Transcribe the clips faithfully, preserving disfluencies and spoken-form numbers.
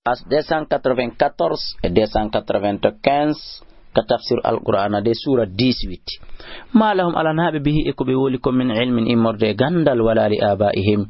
As deux cent quatre-vingt-quatorze e deux cent quatre-vingt-quinze, ka tafsir Alqur'aana de, suura dix-huit. Ma lahum, alanaaɓe, bihi, e ko ɓe woli ko, min ilmin, immorde e ganndal, wala li abaihim,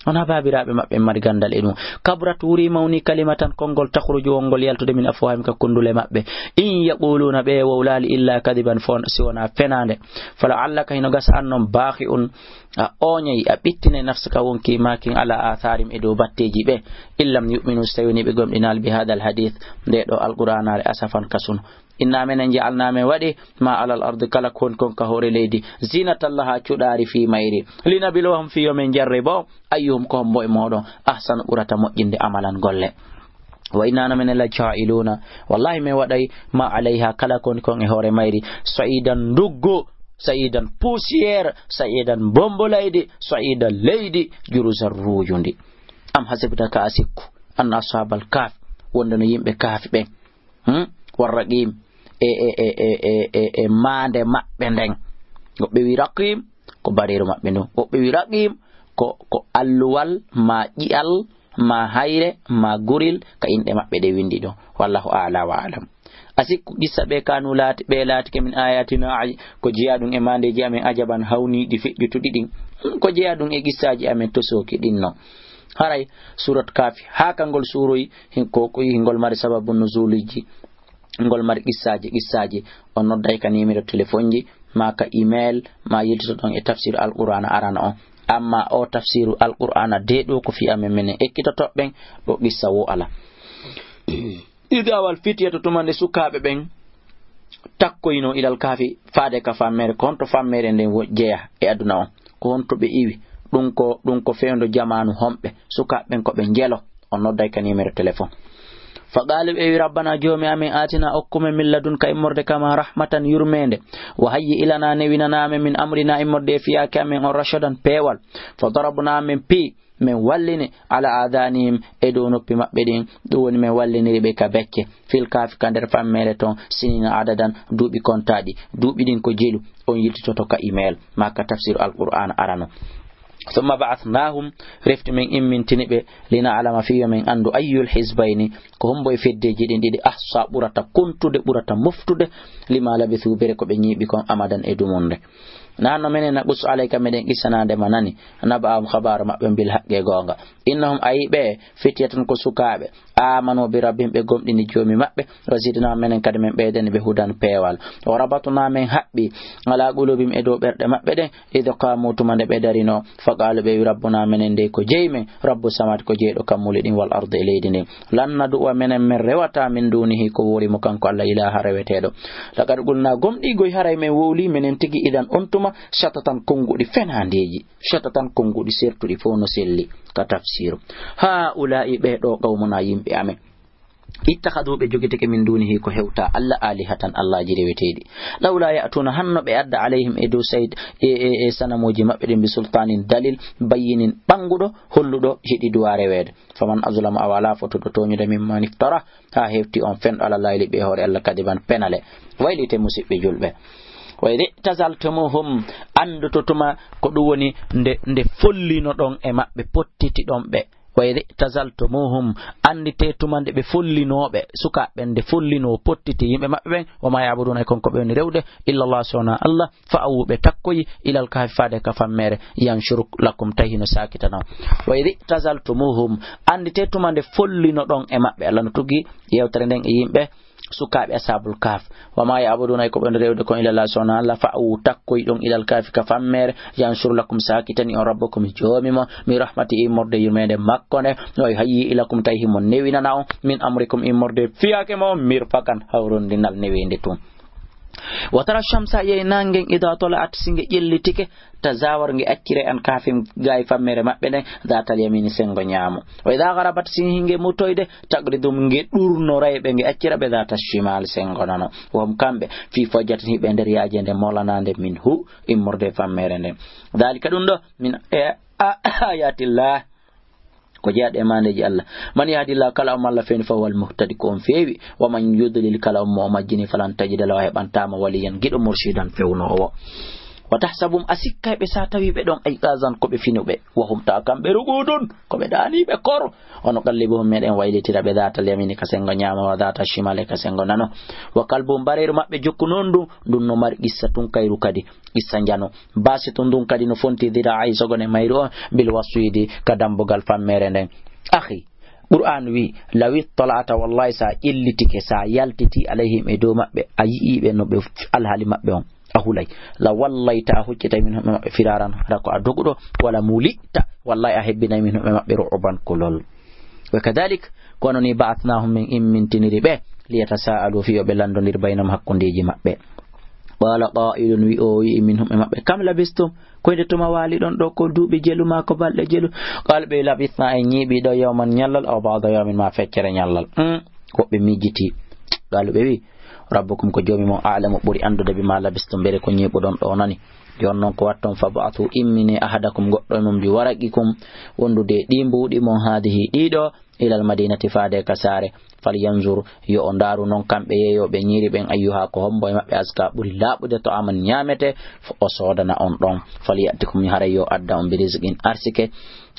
wonaa baabiraaɓe maɓɓe mari ganndal e ɗum. Kaburat, wuuri, mawni, kalimatan, konngol, takhruju, wonngol yaltude, min afwahim, ka kunndule maɓɓe. In yaquluna, ɓe wowlaali, illa kadiban, fo si wonaa fenaande. Falaallaka, hino gasa an non, baakhi'un, a ooñay, a ɓittinay, nafsaka, wonki maakin, ala atharim, e dow batteeji ɓe. In lam yu'minu, so tawi woni ɓe gomɗinaali, bi hadal hadith, nde ɗo Alqur'aanaare, asafan, kasuno. Inna menen ja'alna, men waɗi, ma alal ardi, kala ko woni kon ka hoore leydi, zinatallaha, cuɗaari fii mayri, linablawahum, fii yo men jarribo, ayyuhum, ko hombo e mooɗon, ahsanu, ɓurata moƴƴinde, amalan, golle. Wa inna menen la ja'iluna, wallahi men waɗay, ma alayha, kala ko woni kon e hoore mayri, sa'idan, nduggu, sa'idan, poussière, sa'idan, bombo leydi, sa'idan, leydi, juruzan, ruujundi. Am hasibta, ka a sikku, anna ashabal kahfi, wonde no yimɓe Kahfi ɓen, hmm? War raqim, e, e, e, e, e, e, e maande maɓɓe nden. Woɓɓe wi raqim, ko bareeru maɓɓe ndun. Woɓɓe wi raqim, ko, ko alluwal, ma ƴi'al, ma hayre, ma guril, ka inɗe maɓɓe ɗe winndi ɗon. Wallahu a'la wa a'lam. A sikku qissa ɓe kanu laati, ɓe laatike min ayatina aj-, ko jeyaa ɗum e maandeeji amen, ajaban, hawniiɗi, feƴƴutuɗi ɗin. Ko jeyaa ɗum e qissaaji amen tosooki ɗin non. Haray surat Kaafi, haa ka ngol suuroy, hin-, ko, ko, hingol mari sababu nuzuliji, ngol mari qissaaji, qissaaji, on nodday ka numéro téléphone ji, ma ka email, ma yiltoto ɗon e tafsir Alqur'aana arano on. Amma o tafsiru Alqur'aana de ɗo ko fii amen menen ekkitotoɓe ɓen, ɗo qissa wo ala. Ida awal fityatu, tuma nde sukaaɓe ɓen takkoyno ilal Kaafi faade ka fammere, ko honto fammere nden wo-, jeya e aduna on? Ko honto ɓe iwi? Ɗum ko, ɗum ko fewndo jamaanu homɓe? Sukaaɓe ɓen ko ɓe njelo? On nodday ka numéro téléphone. Fa qaalu, ɓe wi, "Rabbana, Joomi amen, aatina, okku men, min ladunka, immorde ka ma, rahmatan, yurmeende, wa hayyi ilana, newinana amen, min amrina, immorde e fiyaake amen on, rashadan, peewal." Fa darabna, men pii, men wallini, ala adanihim, e dow noppi maɓɓe ɗin, ɗum woni men walliniri ɓe ka becce, fil Kaafi, ka nder fammere ton, sinina adadan, duuɓi kontaaɗi, duuɓi ɗin ko jelu, on yiltitoto ka email, ma ka tafsir Alqur'aana arano. Summa ba'athnahum, refti men immintini ɓe, lina'lama, fii yo men anndu, ayyul hizbayni, ko hombo e feddeeji ɗin ɗiɗi, ahsa, ɓurata kontude, ɓurata moftude, lima labithu, bere ko ɓe ñiiɓi kon, amadan, e dumunde. Nahnu, menen, naqussu alayka, meɗen qissanaade ma nani, naba'ahum, habaaru maɓɓe, bil haqqi, e goonga. Innahum, ayi ɓe, fityatun, ko sukaaɓe, amanu bi rabbihim, ɓe gomɗini Joomi maɓɓe, wa zidnahum, menen kadi men ɓeydani ɓe hudan, peewal. Wa rabatna, men haɓɓi, ala qulubihim, e dow ɓerɗe maɓɓe ɗen, id qamu, tuma nde ɓe darino, fa qalu, ɓe wi, rabbuna, menen dey ko jeyi men, rabbu samawati, ko jeyɗo kammuuli ɗin, wal ardi, e leydi ndin. Lan nad'uwa, menen men rewata, min dunihi, ko woori mo kanko Allah, ilaha, reweteeɗo. Laqad qulna, gomɗii goy haray men wowli, menen tigi, idan, on tuma, shatatan, konnguɗi fenaandeeji. Shatatan, konnguɗi sertuɗi fow no selli ka tafsiru. Haa'ulaa'i, ɓee ɗoo, qawmuna, yimɓe amen. Ittakhadhu, ɓe jogitike, min dunihi, ko hewta Allah, alihatan, Allaaji reweteeɗi. Lawla ya'tuna, hanno ɓe adda, alayhim, e dow sayd, e, e, e sanamuuji maɓɓe ɗin, bi sultanin, dalil, bayyinin, ɓannguɗo, holluɗo, hiɗi duwa reweede. Faman azlamu, awa alaa fotuɗo tooñude, mimman iftara, haa hefti on fenɗo, ala Laahi, liɓi e hoore Allah, kadiban, penale. Waylite, musiɓɓe julɓe. Wa idh i'tazaltumuhum, anndu to tuma ko ɗum woni nde, nde follinoɗon e maɓɓe, pottitiɗon ɓe. Wa idh i'tazaltumuhum, anndite tuma nde ɓe follinooɓe, sukaaɓe ɓen, nde follinoo, pottiti yimɓe maɓɓe ɓen, wa ma ya'buduna, e kon ko ɓe woni rewde, illa Allah, so wonaa Allah, fa'awu, ɓe takkoyi, ilal kahfi, faade ka fammere, yanshur lakum, tawi hino saakitana on. Wa idh i'tazaltumuhum, anndite tuma nde follinoɗon e maɓɓe, Allah no tugi yewtere nden e yimɓe, sukaaɓe Ashaabul Kahf. Wa ma ya'buduna, e ko ɓe rewde kon, illa Allah, so wonaa Allah, fa'awu, takkoyi ɗon, ilal kahfi, ka fammere, yanshur lakum, saakitani on, rabbukum, Joomi mon, min rahmati, immorde yurmeende makko nde, wa yuhayyi lakum, tawi himo newinana on, min amrikum, immorde fiyaake mon, mirfakan, hawrondinal neweende tun. Wa tara shamsa, ƴeew nannge ngen, ida tala'at, si nge ƴellitike, tazawar, nge accire, an kahfihim, gaay fammere maɓɓe nden, zatal yamini, senngo ñaamo. Wa ida garabat, si nge mutoyde, taqridum, nge ɗurnoray ɓe, nge accira ɓe, zata shimal, senngo nano. Wa hum, kamɓe, fi fajjatin, hiɓe nder yaajeende molanaande, minhu, immorde fammere nden. Dhalika, ɗum ɗo, min, e, a-, ayatillah, ko jeyaɗo e maandeeji Allah. Man yahdillah, kala on mo Allah fewni, fa huwal muhtadi, ko on feewi. Wa man yudlil, kala on mo o majjini, falan tajida lahu, a heɓantaa mo, waliyan, giɗo, murshidan, fewnoowo. Wa tahsabuhum, a sikkay ɓe, sa tawi ɓe ɗon, ayqazan, ko ɓe finuɓe. Wa hum, ta kamɓe, ruqudun, ko ɓe ɗaaniiɓe kor. Wa nuqallibuhum, meɗen waylitira ɓe, dhatal yamini, ka sengo nyaamo, wa dhata shimali, ka sengo nano. Wa qalbuhum, mbareeru maɓɓe jokku non ndu, ndun no mari qissa tun kayru kadi, qissa njano. Basitun, ndun kadi no fonti dhira'ayhi, sogone mayru on, bil waswidi, ka dambugal fammeere nden. Akhi, Qur'an wi, law ittala'ta, wallahi sa ƴellitike, sa yaltiti, alayhim, e dow maɓɓe, a yi'i ɓe no ɓe f-, alhaali maɓɓe on, a hulay. La wallayta, a huccitay, minhum, e maɓɓe, firaran, hara ko a doguɗo, wala muli'ta, wallahi a hebbinay, minhum, e maɓɓe, ru'uban, kulol. Wa kadhalik, kono ni, ba'athnahum, min immintiniri ɓe, liyatasa'alu, fii yo ɓe landondir, baynahum, hakkundeji maɓɓe. Qala qa'ilun, wi o wi'i, minhum, e maɓɓe, kam labistum, ko nde tuma waali ɗon ɗo, ko duuɓi jelu ma ko balɗe jelu? Qala, ɓe, labisna, en ñiiɓi ɗo, yawman, ñallal, aw ba'da yawmin, ma feccere ñallal. Hmm, woɓɓe miijiti. Qala, ɓe wi, rabbukum, ko joomi mon, a'lamu, ɓuri anndude, bima labistum, mbere ko ñiiɓuɗon ɗo nani. Yon non ko watton, fab'athu, immine, ahadakum, goɗɗo e mon, bi waraqikum, wondude e ɗi mbuuɗi mon, hadihi, ɗiɗo, ilal madinati, faade ka saare, falyanzur, yo o ndaaru non kamɓe yeeyooɓe ñiiri ɓen, ayyuha, ko hombo e maɓɓe, aska, ɓuri laaɓude to aman ñaamete, f-, o soodana on ɗon, falyatikum, haray yo adda on, bi rizqin, arsike,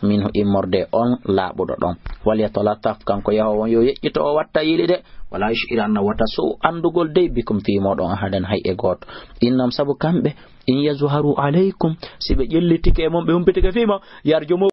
minhu, immorde on laaɓuɗo ɗon, walyatalattaf, kanko yahoowo on yo yeƴƴito, o watta yili de, wala yush'iranna, wota so anndugol dey, bikum, fii mooɗon, ahadan, hay e gooto, innahum, sabu kamɓe, in yazharu alaykum, si ɓe ƴellitike e mon, ɓe humpitike fii ma, yarjumu